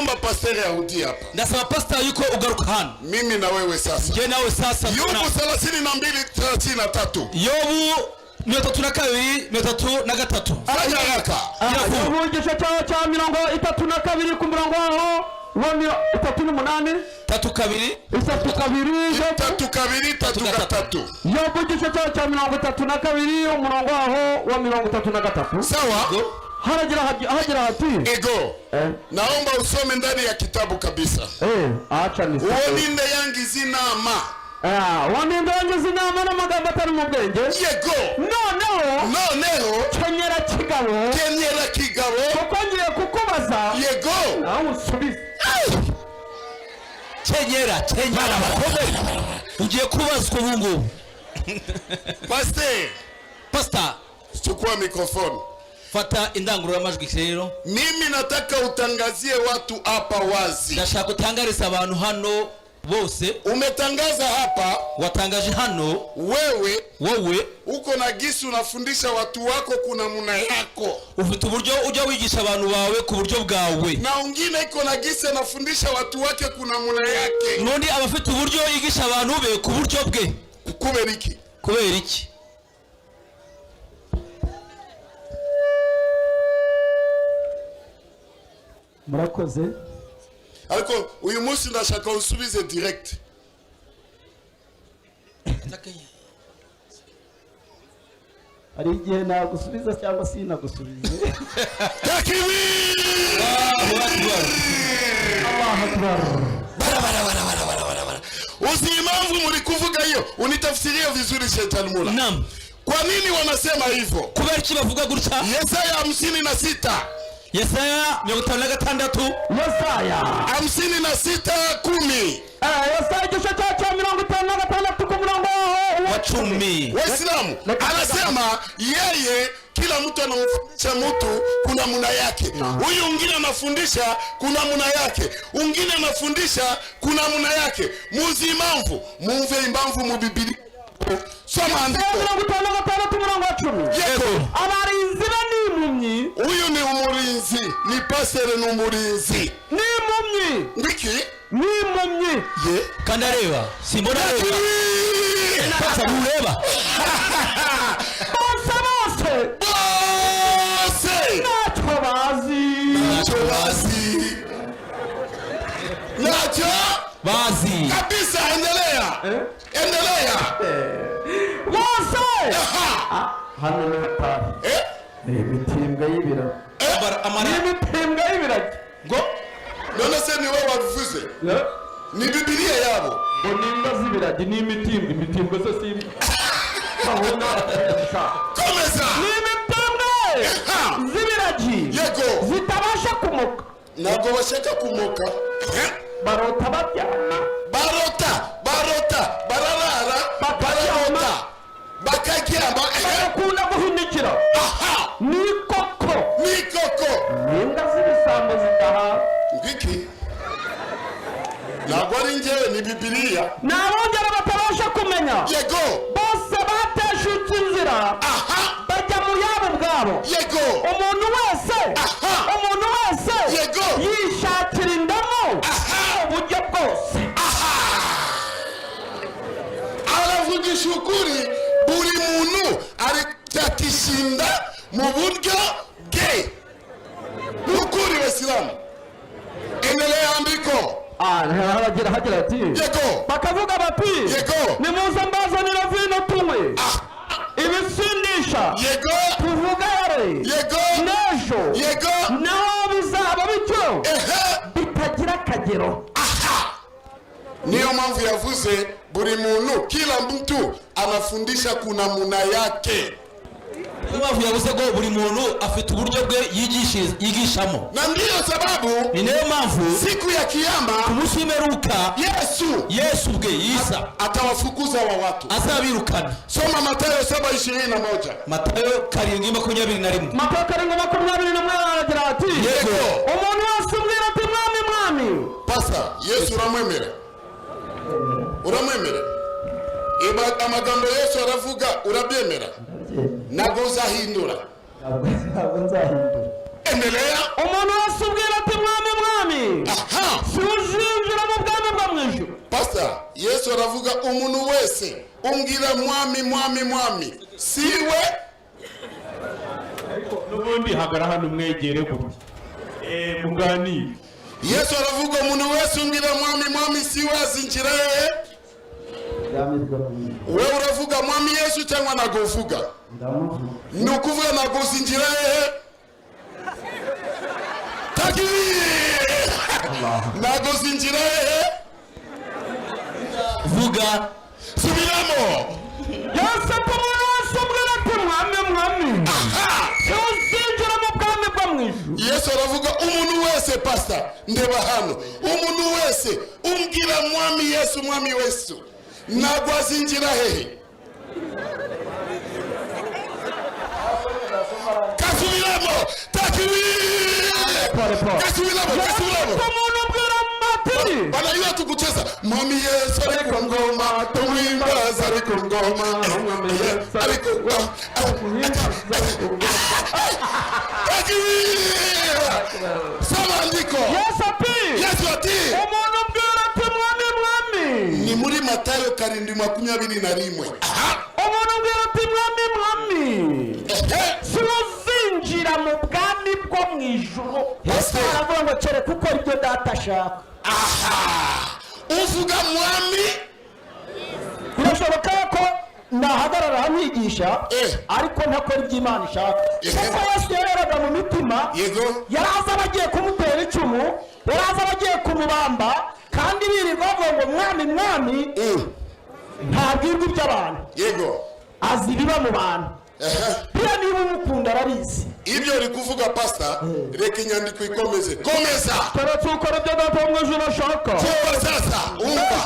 Naomba pasteur arudi hapa. Ndasaba pastor yuko ugaruka hano. Mimi na wewe sasa. Njye nawe sasa. Yobu 32 33. Yobu 32 33. Fanya haraka. Gira vuba. Yobu igice cyaho cya 32 ku murongo waho wa 38. 32. 32 Yobu. 32 3. Yobu igice cyaho cya 32, umurongo waho wa 33. Sawa? Haragira hagira hati Ego. eh, Naomba usome ndani ya kitabu kabisa. eh, aca ni Uwo ninde yangiza inama? Ah, uwo ninde wangize inama n'amagambo atari mu bwenge? Yego. Noneho Noneho kenyera kigabo, kenyera kigabo. Kuko ngiye kukubaza, Yego. nawe usubize. Kenyera, kenyera, komera, ugiye kubazwa ubu ngubu. Pasteur, Pastor, chukua microphone. Fata indangururamajwi rero. Mimi nataka utangazie watu hapa wazi. Ndashaka utangariza abantu hano bose. Umetangaza hapa Watangaje hano wewe wowe uko na gisi unafundisha watu wako kuna muna yako, ufite uburyo ujya wigisha abantu bawe ku buryo bwawe, na ungine iko na gisi anafundisha watu wake kuna muna yake. N'undi aba afite uburyo yigisha abantu be ku buryo bwe. Kubera iki? Kubera iki? Murakoze. Ariko uyu munsi ndashaka usubize direct. Hari igihe nagusubiza cyangwa sinagusubize. Takbir! Allahu akbar. Bara, bara, bara, bara, bara, bara, bara. Uzi impamvu muri kuvuga hiyo, unitafsiria vizuri, Shetani Mula. Naam. Kwa nini wanasema hivyo? Kubera iki bavuga gutya? Yesaya 56. Yesaya 56. Yesaya 56:10. Eh, Yesaya igice cyaho cya 56 ku murongo waho wa 10. Waislamu anasema yeye kila mtu anamfundisha mtu kuna muna yake. Huyu mwingine anafundisha kuna muna yake, mwingine anafundisha kuna muna yake. Muzi impamvu, mumve impamvu mu Bibilia. Soma andiko. 56 umurongo wa 10. Yego. Abarinzi be ni impumyi. Huyu ni umurinzi, ni pasere, ni umurinzi. Ni impumyi. Ngwiki? Ni impumyi. Ye. Kandi areba, simbona areba. Pastor, ntureba. Bose bose Bose ntacyo bazi. Ntacyo bazi, ntacyo bazi kabisa. Endelea, endelea. Bose. Aha. Hano ni hatari. Eh? Ni imitimbwa y'ibiragi. Amara. Ni imitimbwa y'ibiragi. Ngo None se ni wowe wabivuze? Ni Bibiliya yabo. Ngo ni imbwa z'ibiragi, ni imitimbwa. Imitimbwa se si imbwa? Babona. Komeza. Ni imitimbwa Aha. z'ibiragi Yego. zitabasha kumoka. Ntabwo bashaka kumoka. Eh? Barota baryama. Barota, barota, bararara. Bakaryama. Bararota bakaryama. Eh? Bagakunda guhunikira. Aha. Ni koko Ni koko ni imbwa z'ibisambo zidaha. Ngwiki? Ntabwo ari njyewe, ni Bibiliya. Ni abongera batabasha kumenya. Yego. Bose bateshutse inzira, Aha. bajya mu yabo ubwabo. Yego. Umuntu wese, Aha. umuntu wese Yego. yishakira indamu Aha. uburyo bwose. Aravugisha ukuri, buri muntu ari mu buryo bwe. Ni ukuri, basilamu, endelea andiko. Ah, haragira hagira ati Yego. bakavuga bati Yego. nimuze mbazanire vino tunywe ibisindisha, Yego. tuvugare Yego. n'ejo Yego. naho bizaba bityo Ehe. bitagira akagero. Niyo mpamvu yavuze buri muntu, kila mtu anafundisha kuna muna yake. Niyo mpamvu yavuze ko buri muntu afite uburyo bwe yigishamo. Na ndiyo sababu Ni nayo mpamvu siku ya kiyama ku munsi w'imperuka Yesu Yesu ubwe Yisa atawafukuza wa watu. Azabirukana. Soma Mathayo 7:21. Matayo 7:21. Matayo 7:21 aragira ati Yego. umuntu wese umbwira ati mwami, mwami. Pasta, Yesu uramwemera? Uramwemera? Amagambo Yesu aravuga urabyemera? Ntabwo uzahindura? Ntabwo nzahindura. Endelea. Umuntu wese ubwira ati mwami, mwami. Mwami, Aha. si uzinjira mu bwami bwo mu ijuru. Pastor, Yesu aravuga umuntu wese umbwira mwami, mwami, mwami siwe. N'ubundi hagara hano umwegere gutya, muganire. Yesu aravuga umuntu wese umbwira mwami, mwami siwe azinjira hehe? Ubwami bwo mu ijuru. Wewe uravuga mwami Yesu cyangwa ntabwo uvuga? Ndamuvuga. Ni ukuvuga ntabwo uzinjira hehe? Takbir! Ntabwo uzinjira hehe? Vuga. Subiramo. Yesu ati: umuntu wese umbwira ati mwami, mwami, si uzinjira mu bwami bwo mu ijuru. Yesu aravuga umuntu wese, pastor, ndeba hano, umuntu wese umbwira mwami Yesu, mwami Yesu ntabwo azinjira hehe? Kasubiramo. Takbir! Kasubiramo, kasubiramo. Umuntu umbwira ati Wanajua tu kucheza mwami Yesu ari ku ngoma, tumwimbaza ari ku ngoma, ari ku ngoma. Takbir! Soma andiko. Yesu ati Yesu ati umuntu umbwira ati mwami, mwami, ni muri Matayo 7:21. Aha. Umuntu umbwira ati mwami, mwami, Ehe. si uzinjira mu bwami bwo mu ijuru. Pastor. Aravuga ngo kereka ukora ibyo data ashaka. Aha, uvuga mwami. Birashoboka ko nahagarara hamwigisha ariko ntakora ibyo Imana ishaka, kuko Yesu yarebaga mu mitima. Yari azi abagiye kumutera icumu, yari azi abagiye kumubamba, kandi birirwa bavuga ngo mwami, mwami. Ntabwirwa iby'abantu, azi ibiba mu bantu. Buriya niba umukunda arabizi. Ibyo uri kuvuga, pastor, reka inyandiko ikomeze. Komeza. Keretse ukora ibyo data wo mu ijuru ashaka. Kumva sasa, umva.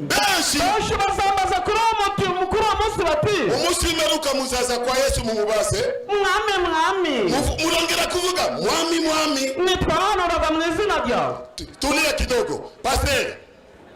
Benshi Benshi benshi bazambaza kuri uwo muti kuri uwo munsi bati umunsi w'imperuka muzaza kwa Yesu mumubaze mwami, mwami, Murongera kuvuga mwami, mwami, ntitwahanuraga mu izina ryawe? Tulia kidogo, pastor.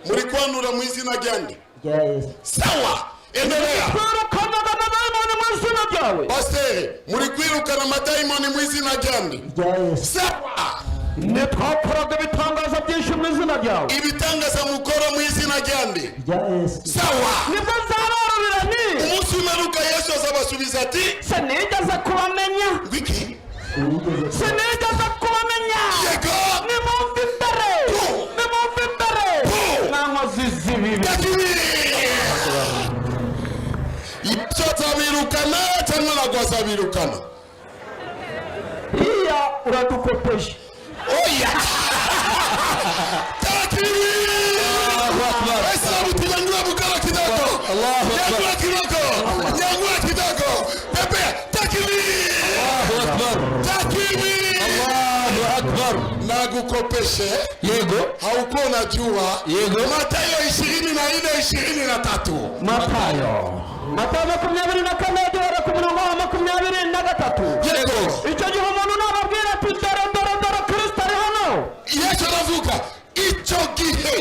Muri kwanura mu izina ryande? Rya Yesu. Sawa, endelea. Twirukanaga amadayimoni mu izina ryawe? Pastor, muri kwirukana amadayimoni mu izina ryande? Rya Yesu. Sawa. Ntitwakoraga ibitangaza byinshi mu izina ryawe? Ibitangaza mukora mu izina ryande? Rya Yesu. Sawa. Nibwo nzabarurira nti Umunsi w'imperuka Yesu azabasubiza ati sinigeze kubamenya. Ngwiki? Sinigeze. Sinigeze kubamenya. Nimumve imbere, nimumve imbere, mwa nkozi z'ibibi. Takbir! Yesu azabirukana cyangwa ntabwo azabirukana? Iya, uradukopeje. Oya. Takbir! Waislamu, tunyanyue mkono kidogo. Allahu Akbar. Nyanyua kidogo. Nyanyua kidogo. Pepe, takbir! Allahu Akbar. Takbir! Allahu Akbar. Nagukopeshe. Haukuwa unajua. Mathayo 24:23. Matayo, Matayo 24, guhera ku murongo wa 23. Icyo gihe umuntu nababwira ati dore, dore, dore Kirisito ari hano, Yesu aravuga icyo gihe,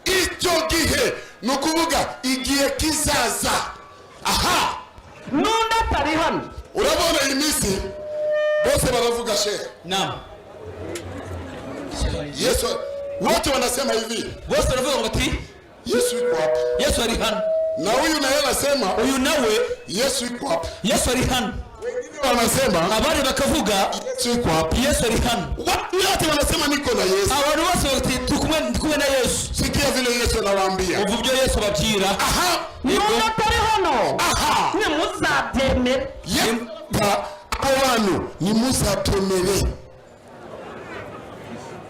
icyo gihe ni ukuvuga igihe kizaza. Aha. N'undi atari hano. Urabona iyi minsi bose baravuga, shehe. Naam. Yesu, wote wanasema hivi, Bose baravuga ngo bati Yesu yuko hapa, Yesu ari hano. Na huyu naye anasema Uyu nawe Yesu yuko hapa. Yesu ari hano. Wengine wanasema Abandi bakavuga Yesu yuko hapa. Yesu ari hano. Watu wote wanasema niko na Yesu. Abantu bose bati turi kumwe, ndi kumwe na Yesu. Sikia vile Yesu anawaambia. Umva ibyo Yesu ababwira. Aha. N'undi atari hano, nimuzabyemere. Yeba abo bantu nimuzabyemere,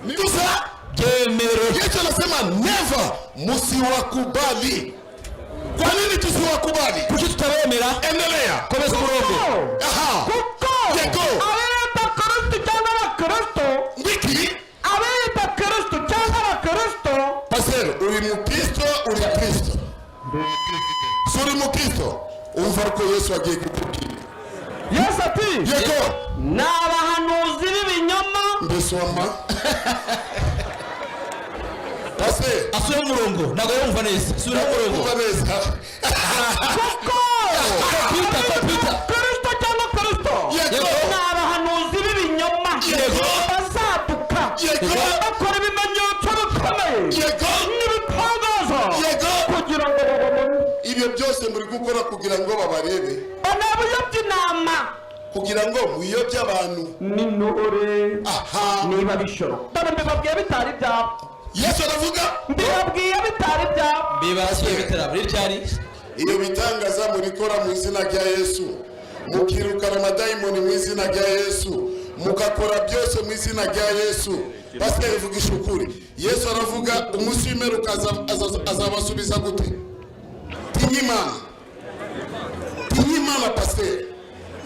nimuza Byemere. Yesu anasema never, musiwakubali. Kwa nini tusiwakubali? Kuki tutabemera? Endelea. Komeza umurongo. Aha. Kuko abiyita Kristo cyangwa abakristo, Wiki. abiyita Kristo cyangwa abakristo. Pastor, uri mukristo, uri Kristo? Si uri mukristo? Umva ko Yesu agiye kukubwira. Yesu ati ni abahanuzi b'ibinyoma. Mbesoma, pastor. Asubira umurongo, ntabwo yumva neza, subira umurongo. Umva neza. Kuko Kompiyuta, kompiyuta. Kristo cyangwa Kristo ni abahanuzi b'ibinyoma, bazaduka bakora ibimenyetso. gukora kugira ngo babarebe, banabuyobya inama kugira ngo muyobye abantu n'intore. Aha. Niba bishoboka, dore mbibabwiye bitari byabo. Yesu aravuga. Mbibabwiye bitari byabo. Mbibasiye bitaraba ryari. Iyo bitangaza mubikora mu izina rya Yesu, mukirukana amadayimoni mu izina rya Yesu, mugakora byose mu izina rya Yesu. Pasiteri, vugisha ukuri. Yesu aravuga umunsi w'imperuka azabasubiza gute? Tinya Imana, tinya Imana. Pasiteri,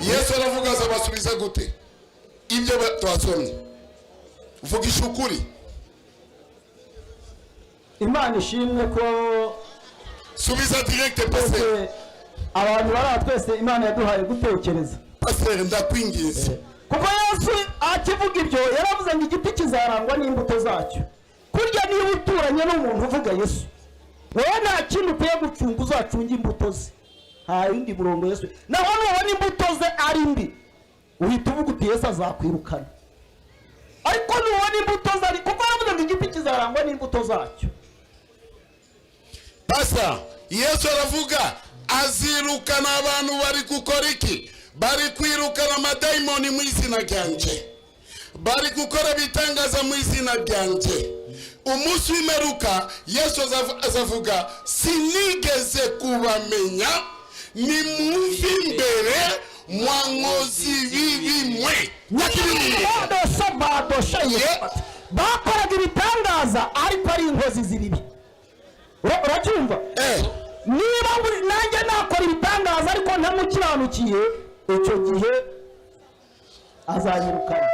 Yesu aravuga azabasubiza gute ibyo twasomye? Vugisha ukuri. Imana ishimwe ko Subiza direct, pasiteri. twese abantu bari aha, twese Imana yaduhaye gutekereza. Pasiteri, ndakwinginze. Kuko Yesu akivuga ibyo yaravuze ngo igiti kizarangwa n'imbuto zacyo. Kurya niba uturanye n'umuntu uvuga Yesu, wowe nta kindi ukwiye gucunga, uzacunge imbuto ze. Nta yindi murongo Yesu. Naho nubona imbuto ze ari mbi, uhita uvuga uti Yesu azakwirukana. Ariko nubona imbuto ze ari, kuko yaravuze ngo igiti kizarangwa n'imbuto zacyo. Pasa, Yesu aravuga azirukana abantu bari gukora iki? Bari kwirukana amadayimoni mu izina ryanje, bari gukora ibitangaza mu izina ryanje. Umunsi w'imperuka Yesu azavuga: "Sinigeze kubamenya, nimumve imbere mwa nkozi bibi mwe." Nyakibiri. Badosha badosha. Bakoraga ibitangaza ariko ari inkozi z'ibibi. Urabyumva? Eh. Niba nanjye nakora ibitangaza ariko ntamukiranukiye, icyo gihe azanyirukana.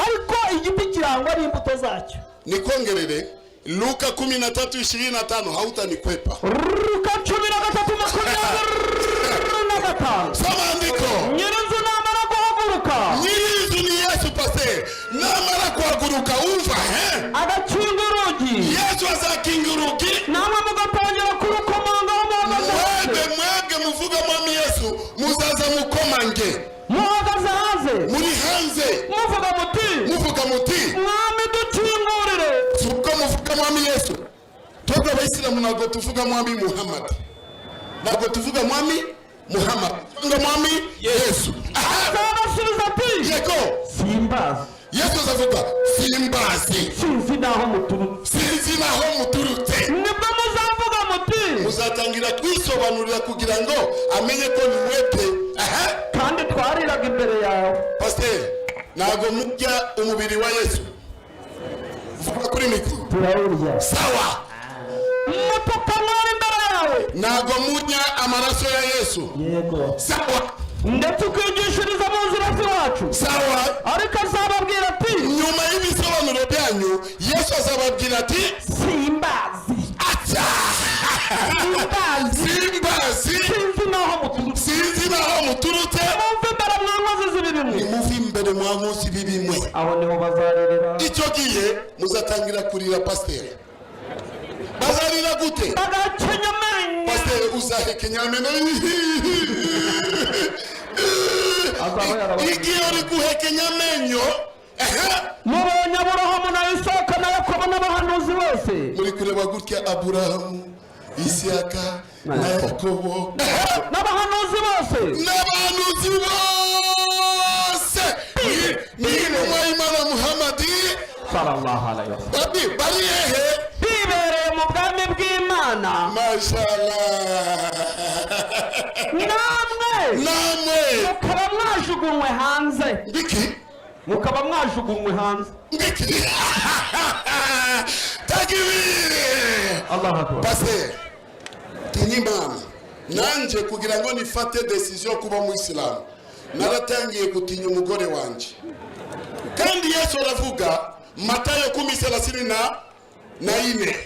Ariko igiti kirangwa n'imbuto zacyo. Nikongerere Luka 13:25, hautanikwepa. Luka 13:25. Soma andiko. Nyirinzu namara guhaguruka. Nyirinzu ni Yesu, pasiteri. Namara kuhaguruka, umva he. Agakinga urugi. Yesu azakinga urugi. Namwe mugatangira kurukomangaho muhagaze hanze. Mwebwe, mwebwe muvuga mwami Yesu, muzaza mukomange. Muhagaze hanze. Muri hanze. Muvuga muti: Muvuga muti: "Mwami, dukingurire." Si ubwo muvuga mwami Yesu. Twebwe abayisilamu ntabwo tuvuga mwami Muhammad, ntabwo tuvuga mwami Muhammad, tuvuga mwami Yesu. Aha. Azabasubiza ati: Yego. "Simbazi." Yesu azavuga: "Simbazi." "Sinzi n'aho muturutse." "Sinzi naho muturutse." Nibwo muzavuga muti: Muzatangira kwisobanurira kugira ngo amenye ko ni mwebwe. Aha. "Kandi twariraga imbere yawe." Pasiteri, ntabwo murya umubiri wa Yesu? Vuga kuri mikoro. Turawurya. Sawa. Mutukanywera imbere yawe. Ntabwo murya amaraso ya Yesu? Yego. Sawa. Ndetse ukigishiriza mu nzira z'iwacu. Sawa. Ariko azababwira ati: Nyuma y'ibisobanuro byanyu, Yesu azababwira ati: "Simbazi." Aca. "Simbazi." "Simbazi." "Sinzi n'aho muturutse." "Sinzi n'aho muturutse." "Mumve imbere mwa nkozi z'ibibi mwe." "Nimuve imbere mwa nkozi bibi mwe." Aho niho bazaririra. Icyo gihe muzatangira kurira. Pasiteri, bazarira gute? Bagakenya amenyo. Pasiteri, uzahekenya amenyo. Azaba yarabaye. Igihe uri guhekenya amenyo, ehe. Mubonye Aburahamu na Isaka na Yakobo n'abahanuzi bose. Muri kureba gutya Aburahamu, Isiyaka na Yakobo. Ehe. N'abahanuzi bose. N'abahanuzi bose. Ni intumwa y'Imana Muhammadi. Sallallahu alayhi wasallam. Bari hehe? Bibereye mu bwami bw'Imana. Mashallah. Namwe Namwe mukaba mwajugunywe hanze. Ngiki? Mukaba mwajugunywe hanze. Ngiki? Takibiri. Allahu akbar. Pasteur, tinya Imana. Nanjye kugira ngo nifate décision kuba muyisilamu, naratangiye gutinya umugore wanjye. Kandi Yesu aravuga Matayo 10:34.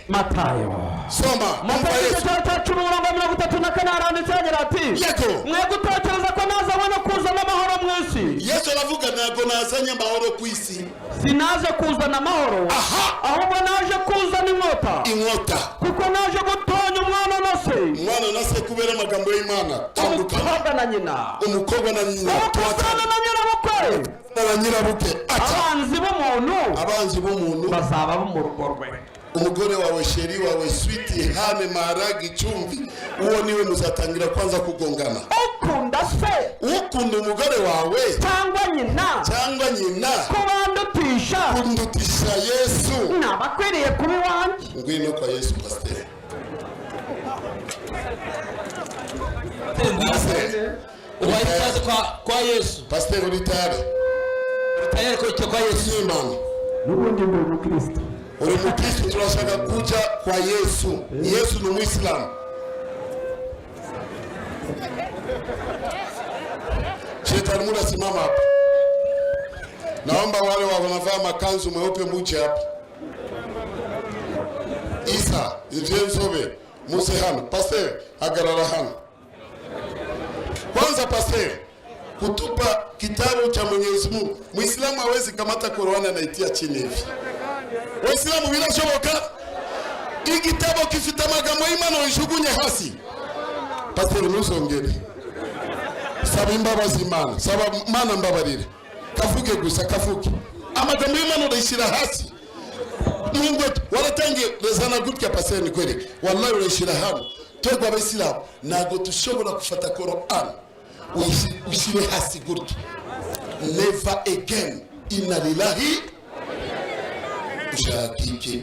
Matayo. Soma umva. Matayo Yesu. igice cya 10 umurongo wa 34 haranditse hagira ati: Yego. "Mwe gutekereza ko nazanywe no kuzana amahoro mu isi. Yesu aravuga: "Ntabwo nazanye amahoro ku isi." Sinaje kuzana amahoro, Aha. ahubwo naje kuzana inkota. Inkota. Kuko naje gutonya umwana na se, Umwana na se, kubera amagambo y'Imana tandukana. umukobwa na nyina, Umukobwa na nyina. umukazana na nyirabukwe. Na nyirabukwe. Aca. Abanzi b'umuntu Abanzi b'umuntu bazaba bo mu rugo rwe." Umugore wawe, chérie wawe, sweetie, hame, maharagi, chumvi, uwo niwe muzatangira kwanza kugongana. Ukunda se Ukunda umugore wawe cyangwa nyina cyangwa nyina kubandutisha kundutisha Yesu, ntaba akwiriye kuba iwanjye. Ngwino kwa Yesu, pasiteri. Ngwino. Pasiteri. Ubaye ikaze kwa Yesu. Pasiteri, uri tayari? Tayari ko kwa Yesu. N'Imana. N'ubundi ndi umukristo. Uri mukristo, turashaka kuja kwa Yesu. Yesu ni Umwisilamu. Shetani, muda, simama hapa. Naomba wale wanavaa makanzu mweupe muje hapa. Isa ivyenzobe muze hano. Pastor, hagarara hano kwanza. Pastor, kutupa kitabu cha Mwenyezi Mungu. Muislamu hawezi kamata Qur'ani anaitia chini hivi. Waislamu, birashoboka? Igitabo gifite amagambo y'Imana wijugunye hasi? Pastor, ntuzongere. Saba imbabazi Imana, saba Mana mbabarire. Kavuge gusa, kavuge. Amagambo y'Imana urayishyira hasi. Mungu waratangiye rezana gutya. Pastor, ni kweli, wallahi, urayishyira hano. Twebwe Abayisilamu ntabwo dushobora gufata Qur'an ushyire hasi gutya. Never again. Inna lillahi. Ushaka iki?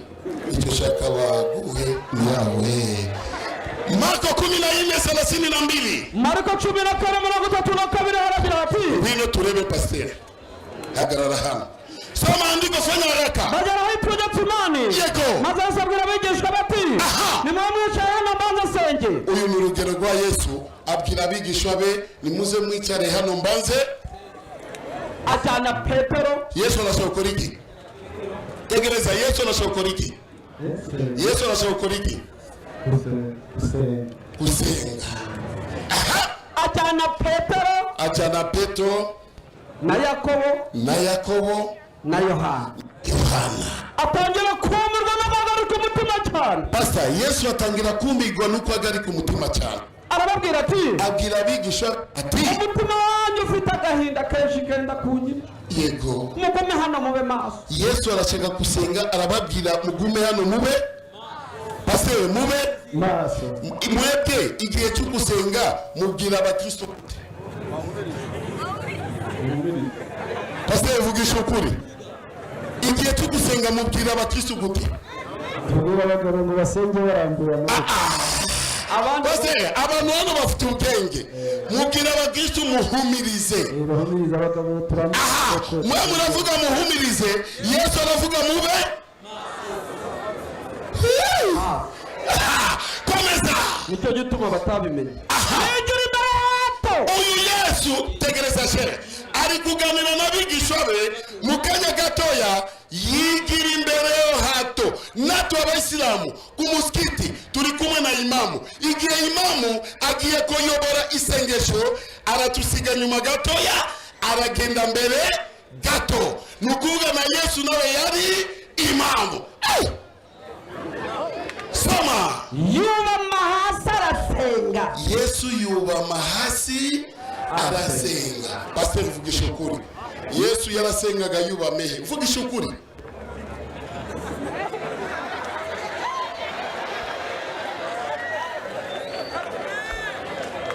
Icyo ushaka baguhe yawe. Marko 14:32. Mariko 14:32 haragira hati: Ngwino turebe. Pasiteri, hagarara hano, soma andiko, fanya haraka. Bagera ahitwa Getsemani. Maze Yesu abwira abigishwa bati: "Nimube mwicaye hano, mbanze senge." Uyu ni urugero rwa Yesu abwira abigishwa be: "Nimuze mwicare hano, mbanze." Ajyana Petero. Yesu arashobora gukora iki? Tegereza, Yesu arashobora gukora iki? Yesu arashobora gukora iki? Gusenga. Gusenga. Ajyana Petero Ajyana Petero na Yakobo na Yakobo na Yohana. Yohana. Atangira kumirwa no guhagarika umutima cyane. Pastor, Yesu atangira kumirwa nuko agarika umutima cyane. Arababwira ati: Abwira abigisha ati: "Umutima wanjye ufite agahinda kenshi kenda kunyica. Mugume hano, mube maso." Yesu arashaka gusenga, arababwira: "Mugume hano, mube." Pasiteri, mube maso. Mwebwe igihe cyo gusenga mubwira abakristo gute? Pasiteri, vugisha ukuri, igihe cyo gusenga mubwira abakristo gute? Tubwira abagabo ngo basenge barambuye amaboko. Abandi Pasiteri, abantu hano bafite ubwenge. Mubwira abakristo muhumirize. Bahumiriza abagabo, turambure Aha. amaboko. Mwe muravuga muhumirize, Yesu aravuga mube. Aha, komeza. Nicyo gituma batabimenye. Yigira imbere hato. Uyu Yesu, tegereza shere, ari kuganira n'abigishwa be. Mu kanya gatoya yigira imbere yo hato. Natwe Abayisilamu ku musikiti turi kumwe na imamu. Igihe imamu agiye kuyobora isengesho, aratusiga nyuma gatoya, aragenda mbere gato. Ni ukuvuga na Yesu nawe yari imamu. Hey! Soma. Yubama hasi arasenga. Yesu yubama hasi arasenga. Pasiteri, vugisha ukuri, Yesu yarasengaga yubamehe? Vugisha ukuri.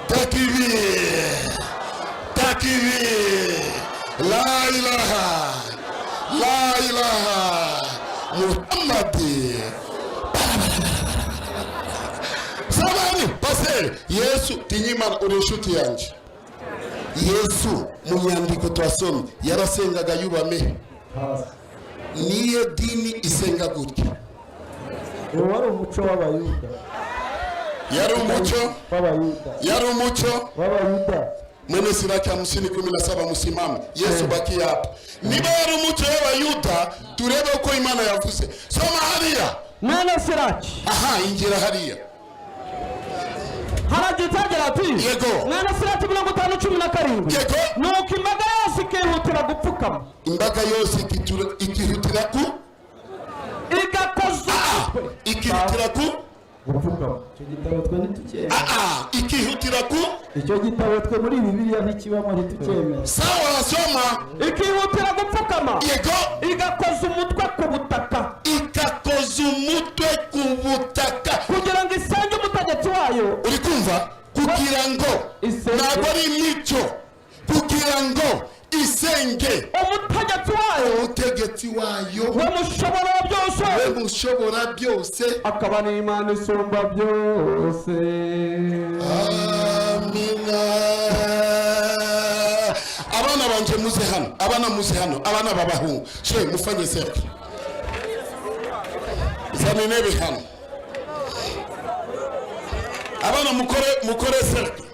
Takbir, takbir! La ilaha, la ilaha Muhammadi. Sabani pasiteri, Yesu, tinyimana, uri inshuti yanjye. Yesu mu nyandiko twasomye yarasengaga yubame? Hasi. Niyo dini isenga gutya? Uwo wari umuco w'Abayuda. Yari umuco W'Abayuda. Yari umuco W'Abayuda. Mwene Siraki 50:17, musimame. Yesu, bakia hapa. Niba yari umuco w'Abayuda, turebe uko Imana yavuze. Soma hariya. Mwene Siraki. Aha, injira hariya. Haragira agira ati: Mwene Siraki 50:17. Nuko imbaga yose ikihutira gupfukama. Imbaga yose ikihutira ku Igakoza Ah, umutwe. ikihutira ku Gupfukama. Icyo gitabo twe ntitucyemera. Ah, ikihutira ku Icyo gitabo twe muri Bibiliya ntikibamo, ntitucyemera. Sawa, soma. Ikihutira gupfukama. Igakoza umutwe ku butaka. Igakoza Ishinze umutwe ku butaka Kugira ngo isenge umutegetsi wayo. Uri kumva? Kugira ngo Isenge. Ntabwo ari imico, kugira ngo isenge umutegetsi wayo, umutegetsi wayo, we mushobora wa byose, we mushobora byose, akaba n'Imana isumba byose. Amina. Abana banje, muze hano. Abana, muze hano. Abana b'abahungu, she mufanye cercle. Zana intebe hano. Abana, mukore cercle,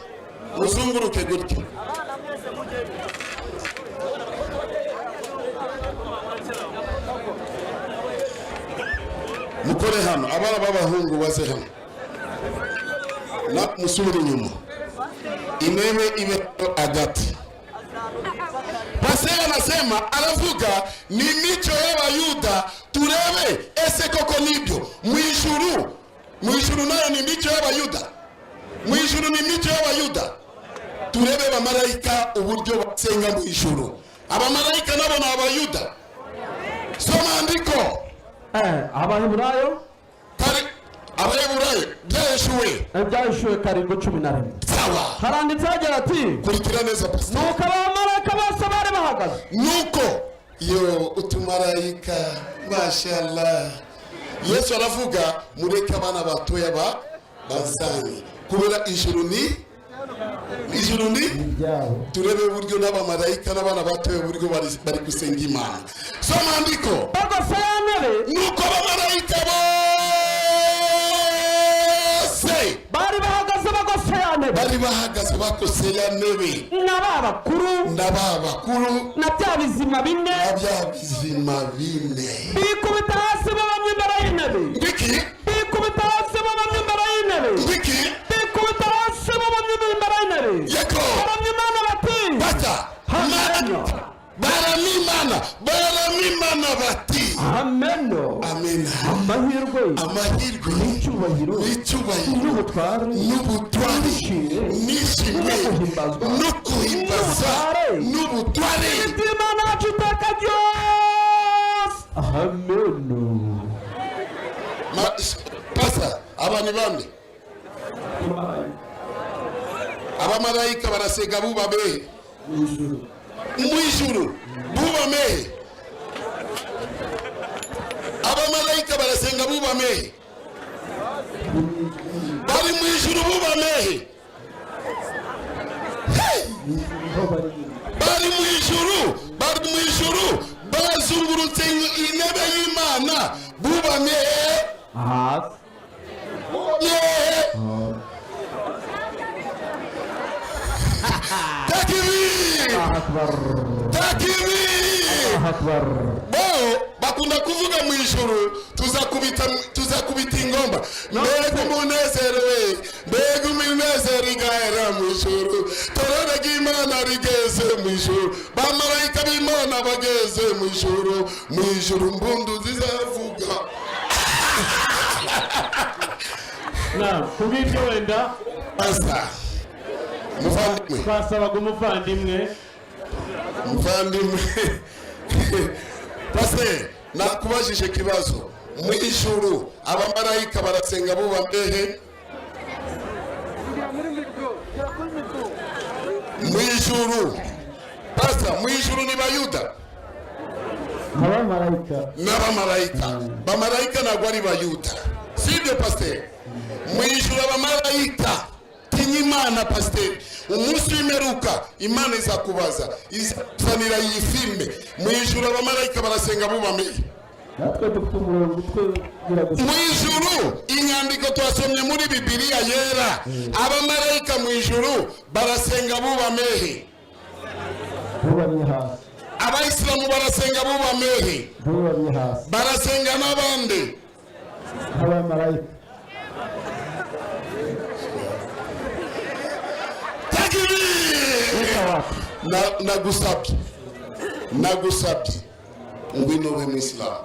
muzunguruke gutya. Mukore hano. Abana b'abahungu baze hano na musubire inyuma, intebe ibe hagati. Pastor anasema, aravuga ni mico y'Abayuda. Turebe ese koko nibyo mu ijuru. Mu ijuru nayo ni mico y'Abayuda? Mu ijuru ni mico y'Abayuda? Turebe abamarayika uburyo basenga mu ijuru. Abamarayika nabo ni Abayuda? Soma andiko. Abaheburayo. Kare Abaheburayo, Byahishuwe. Byahishuwe 7:11. Sawa. Haranditse hagira ati: Kurikira neza, pastor. Nuko abamarayika bose bari bahagaze. Nuko yo utumarayika, mashallah. Yesu aravuga: mureke abana batoya ba bazanye, kubera ijuru ni ijuru ni Ibyabo. Turebe uburyo n'abamarayika n'abana batoya uburyo bari gusenga Imana. Soma andiko. Bagose ya ntebe. Nuko abamarayika bose bari bahagaze bagose ya ntebe, bari bahagaze bakose ya ntebe, na ba bakuru, na ba bakuru, na bya bizima bine, na bya bizima bine, bikubita hasi bubamye imbere y'intebe. Ngiki? Bikubita hasi bubamye imbere y'intebe. Ngiki? Bikubita hasi bubamye imbere y'intebe. Yego. Baramya Imana bati: Bata. Amena. Baramimana, baramimana bati: Ameno. Amena. Amahirwe, amahirwe, n'icyubahiro, n'icyubahiro, n'ubutware, n'ubutware, n'ishimwe, n'ishimwe, no guhimbazwa, no guhimbaza, n'ubutware, n'ubutware iby'Imana yacu iteka ryose. Ameno. Pasa, aba ni bande? Abamarayika barasega bubamehe mu ijuru? Bubamehe? Abamarayika barasenga bubamehe? Bari mu ijuru bubamehe? Hey! Bari mu ijuru, bari mu ijuru, bazungurutse intebe y'Imana bubamehe? Hasi. Yeee! Takbir! Akbar. Takbir! Akbar. Bo bakunda kuvuga mu ijuru tuzakubita, tuzakubita ingoma. Mbega umunezero we! Mbega umunezero igahera mu ijuru! Torero ry'Imana rigeze mu ijuru, bamarayika b'Imana bageze mu ijuru, mu ijuru mbundu zizavuga. Na kubw'ibyo wenda Asa muvandimwe, twasabaga umuvandimwe. Muvandimwe pasiteri, nakubajije ikibazo: mu ijuru abamarayika barasenga bubambehe mu ijuru? Pasa, mu ijuru ni Bayuda? Abamarayika. N'abamarayika, bamarayika ntabwo ari Bayuda, sibyo pasiteri? Mu ijuru abamarayika, tinya Imana pasiteri. Umunsi w'imperuka Imana izakubaza, izazanira iyi filime. Mu ijuru abamarayika barasenga bubameye? Natwe dufite umurongo utwebwira gusa. Mu ijuru, inyandiko twasomye muri Bibiliya Yera, abamarayika mu ijuru barasenga bubamehe? Bubamye hasi. Abayisilamu barasenga bubamehe? Bubamye hasi. Barasenga n'abandi? Abamarayika. Takbir! Nagusabye, nagusabye, ngwino ube mwisilamu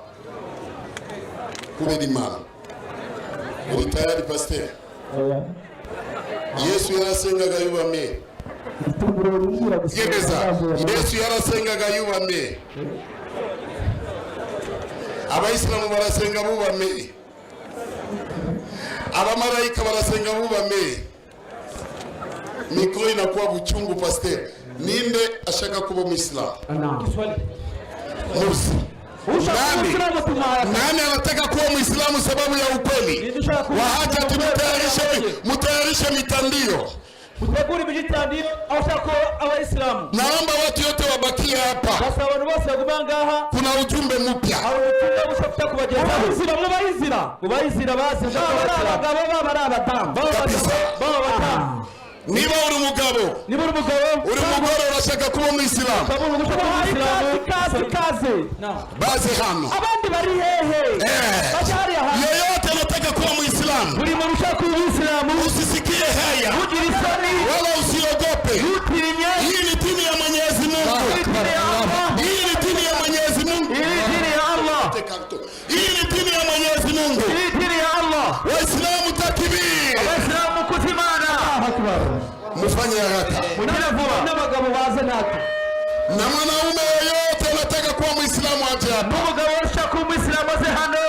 kubera Imana. Uri tayari, pasiteri? Oya. Yesu yarasengaga yubamye? Mfite umurongo umbwira gusenga Gereza. arambuye amaboko. Yesu yarasengaga yubamye? Abayisilamu barasenga bubame, abamarayika barasenga bubame. Mikro inakuwa buchungu. Pasteur, ninde ashaka kuba Muislamu? Musi. Nani? Nani anataka kuwa Muislamu sababu ya ukweli? Waacha tumutayarishe, mutayarishe mitandio. Mutegure imitandiyo aho ushaka ko abayisilamu. Naomba watu yote wabakie hapa. Basaba abantu bose baguma ngaha. Kuna ujumbe mpya. Hari ubutumwa bushya bushya kubagezaho. Mubayizira, mubayizira. Mubayizira bazi Baba ari abagabo, baba ari abadamu. Kabisa. Baba abadamu. Niba uri umugabo, Niba uri umugabo, uri umugore urashaka kuba Muislamu, ukaba uri ushaka kuba Mubahe Umuisilamu. ikaze, ikaze, ikaze. baze hano. Abandi bari hehe? Eh. Bajya hariya hantu. Yeyote anataka kuwa Muislamu, Buri muntu ushaka kuba Umuyisilamu, usisikie haya ntugire isoni, wala usiogope. ntutinye. Hii ni dini ya Mwenyezi Mungu. Iyi dini ya Allah. Hii ni dini ya Mwenyezi Mungu. Iyi dini ya Allah. Hii ni dini ya Mwenyezi Mungu. Iyi dini ya Allah. Waislamu takbir! Abayisilamu mukuze Imana. Mufanye haraka. Mugire vuba. N'abagabo baze natwe. Na mwanaume yeyote anataka kuwa Muislamu aje hapa. N'umugabo ushaka kuba Umuyisilamu aze hano.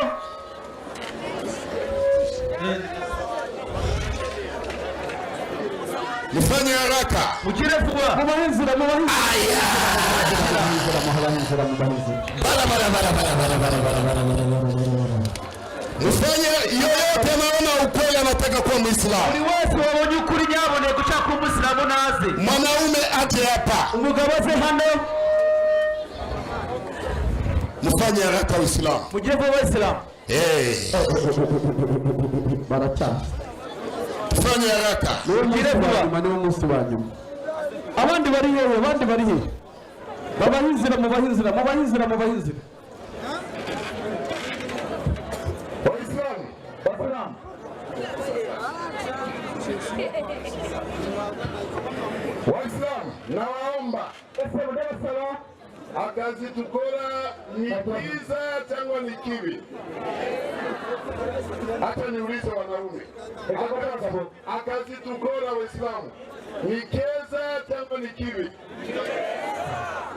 Mufanye haraka. Mugire vuba. Mubahe inzira, mubahe inzira. Mubahe inzira, mubahe inzira. Bara bara bara bara bara bara bara bara bara bara bara. Mufanye yoyote anaona ukweli anataka kuwa Muislamu. Buri wese wabonye ukuri nyaboneka ushaka kuba Umuyisilamu naze. Mwanaume aje hapa. Umugabo aze hano. Mufanye haraka Uislamu. Mugire vuba Abayisilamu. Eh, Baracyaza. tufanye haraka. Niwo munsi Mugire wa vuba. nyuma, niwo munsi wa nyuma. Abandi bari hehe? Abandi bari hehe? Babahe inzira, mubahe inzira, mubahe inzira, mubahe inzira. Waislamu, Waislamu, nawaomba akazi tukora ni bwiza cyangwa ni kibi? Hata niulize wanaume, akazi tukora Waislamu ni keza cyangwa ni kibi?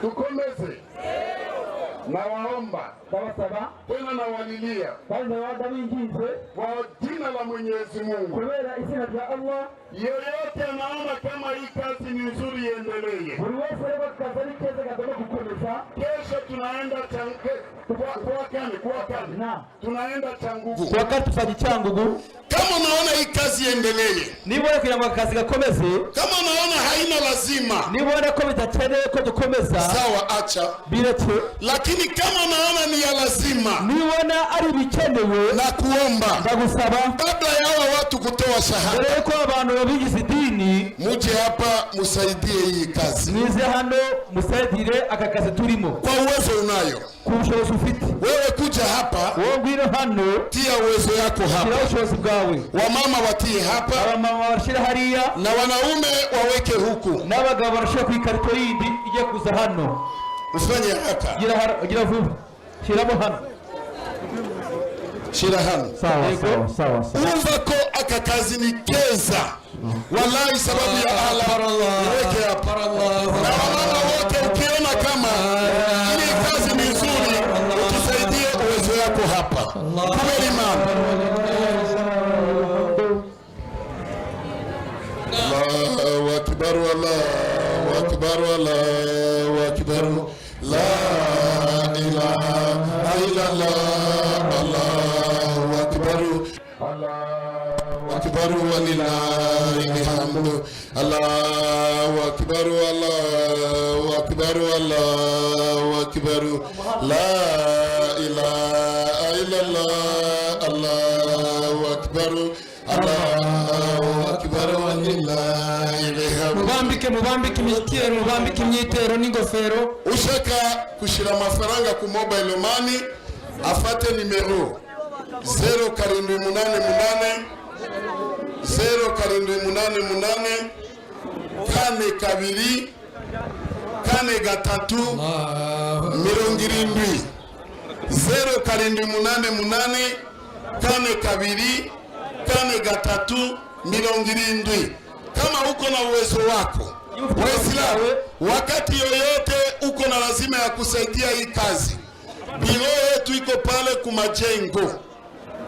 Tukomeze. Nawaomba Ndabasaba tena nawalilia kandi ndabinginze kwa jina la Mwenyezi Mungu, kubera izina rya Allah. yeyote anaona kama hii kazi ni nzuri iendelee. Buri wese rero akazi ari keza kagomba gukomeza. Kesho tunaenda kuwa kane Na. tunaenda Changugu. Kuwa kane tuzajya i Cyangugu. Kama unaona hii kazi iendelee, Niba ubona kugira ngo akazi gakomeze, kama unaona haina lazima, niba ubona ko bidakenewe ko dukomeza, sawa, acha. bireke. Lakini kama unaona ni ya lazima, Niba ubona ari ibikenewe, na kuomba ndagusaba kabla ya hawa watu kutoa shahada, mbere yuko abantu babigize idini, muje hapa musaidie hii kazi mwize hano musayidire aka kazi turimo. kwa uwezo unayo Ku bushobozi ufite. wewe. Kuja hapa, Wowe ngwino hano, tia uwezo yako hapa, shyiraho ubushobozi bwawe. wamama watie hapa Abamama barashyira hariya, na wanaume waweke huku. n'abagabo barashyira ku ikarito yindi igiye kuza hano. Ufanye haraka, Gira vuba, shyiramo hano. shira hano. Sawa, Yego. sawa, sawa, sawa. Umva ko aka kazi ni keza, wallahi, sababu ya Allah uweke hapa. Na wamama wote, ukiona kama hii kazi ni nzuri, utusaidie uwezo yako hapa. Kubera Imana. Allahu akbar, Allahu akbar, Allahu akbar, la ilaha illa Allah, Allahu akbar, Allahu akbar walillahi hamdu, Allahu akbar, Allahu akbar, Allahu akbar, la ilaha illa Allah, Allahu akbar, Allahu akbar walillahi hamdu. Mubambike, mubambike imyitero, mubambike imyitero n'ingofero. Ushaka kushira amafaranga ku mobile money afate nimero 0788 0788 42 43 70, 0788 42 43 70. Kama uko na uwezo wako Waislamu, wakati yoyote uko na lazima ya kusaidia hii kazi, Biro yetu iko pale kumajengo,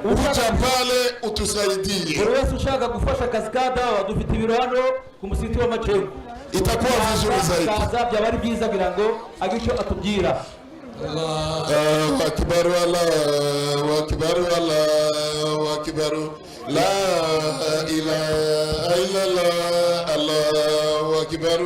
uja pale utusaidie. Buri wese ushaka gufasha akazi ka dawa, dufite ibiro hano ku musigiti w'Amacengo. Itakuwa vizuri zaidi. Kaza byaba ari byiza kugira ngo agire icyo atubwira. Allahu akbar, Allahu akbar, Allahu akbar, la ilaha illallah, Allahu akbar,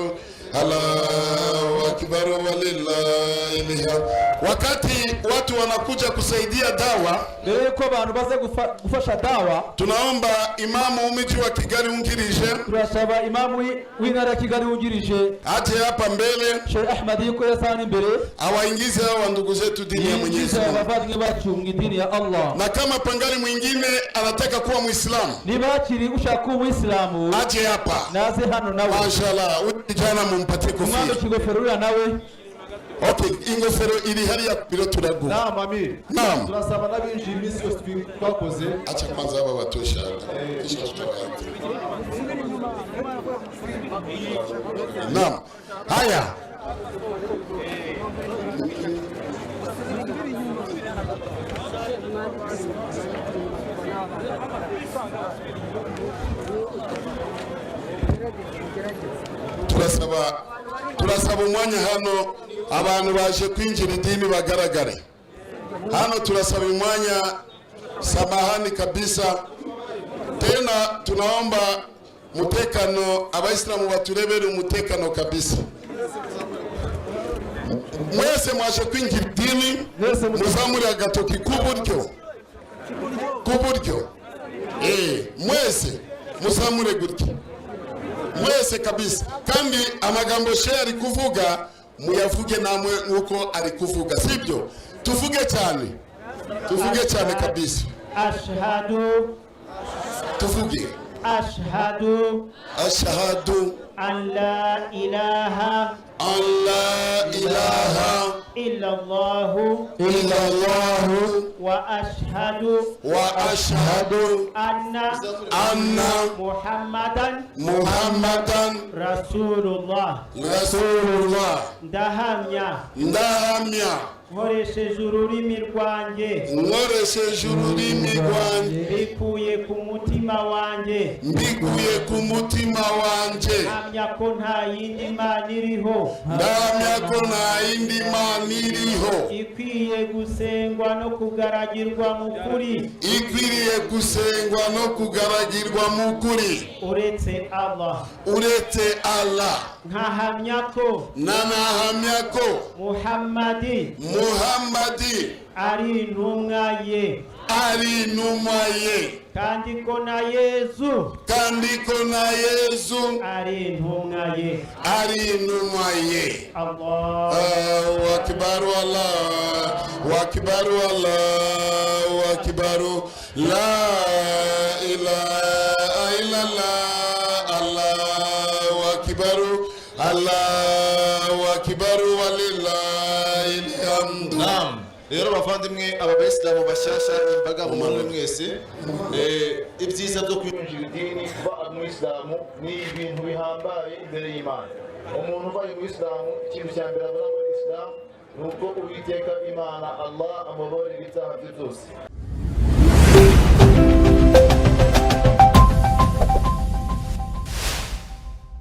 Allahu akbar, walillahil hamd. Wakati watu wanakuja kusaidia dawa, mbere yuko abantu baza gufasha dawa, tunaomba imamu w'umujyi wa Kigali wungirije, turasaba imamu w'intara ya Kigali wungirije aje hapa mbele, Sheikh Ahmad yuko yasana imbere, awaingize hawa ndugu zetu dini ya Mwenyezi Mungu, abavandimwe bacu mu idini ya Allah. Na kama pangali mwingine anataka kuwa Muislamu, niba hakiri ushaka kuba Muislamu, aje hapa, naze hano nawe. Mashallah, huyu kijana mumpatie kofia, umwambike ingofero uriya nawe. Okay, ingofero iri hariya biro turaguha. Naam Amir. Naam. Turasaba n'abinjiye iminsi yose twakoze. Acha kwanza aba batosha hapa. Kisha tutawaita. Naam. Haya. Turasaba umwanya hano abantu baje kwinjira idini bagaragare hano. Turasaba umwanya, samahani kabisa. Tena tunaomba mutekano, abaisilamu baturebere umutekano kabisa. Mwese mwaje kwinjira idini, muzamure agatoki kuburyo, kuburyo. Mwese muzamure gutya, mwese kabisa. Kandi amagambo shehe ari kuvuga muyavuge namwe nkuko ari kuvuga, sibyo? Tuvuge cyane, tuvuge cyane kabisa. Ashhadu, tuvuge. Ashhadu, ashhadu an la ilaha, an la ilaha illa Allah, illa Allah, wa ashhadu, wa ashhadu anna, anna Muhammadan, Muhammadan Rasulullah, Rasulullah. Ndahamya, ndahamya nkoresheje ururimi rwanjye, nkoresheje ururimi rwanjye, mbikuye ku mutima wanjye, mbikuye ku mutima wanjye, ndahamya ko nta yindi Mana iriho, ndahamya ko nta yindi Mana iriho, ikwiye gusengwa no kugaragirwa mu kuri, ikwiriye gusengwa no kugaragirwa mu kuri, uretse Allah, uretse Allah. Nkahamya ko, nanahamya ko Muhammadi, Muhammadi ari intumwa ye, ari intumwa ye, kandi ko na Yezu, kandi ko na Yezu ari intumwa ye, ari intumwa ye. Allahu akbar, Allahu akbar, Allahu akbar, la ilaha illallah, Allahu akbar, Allahu akbar, walillahil hamdu. Naam. Rero bavandimwe aba bayisilamu bashyashya imbaga mu mwe mwese, ibyiza byo kwinjira idini kuba umuyisilamu ni ibintu bihambaye imbere y'Imana. Umuntu ubaye umuyisilamu ikintu cya mbere abona muri Isilamu ni uko Uwiteka Imana Allah amubabarira ibyaha bye byose.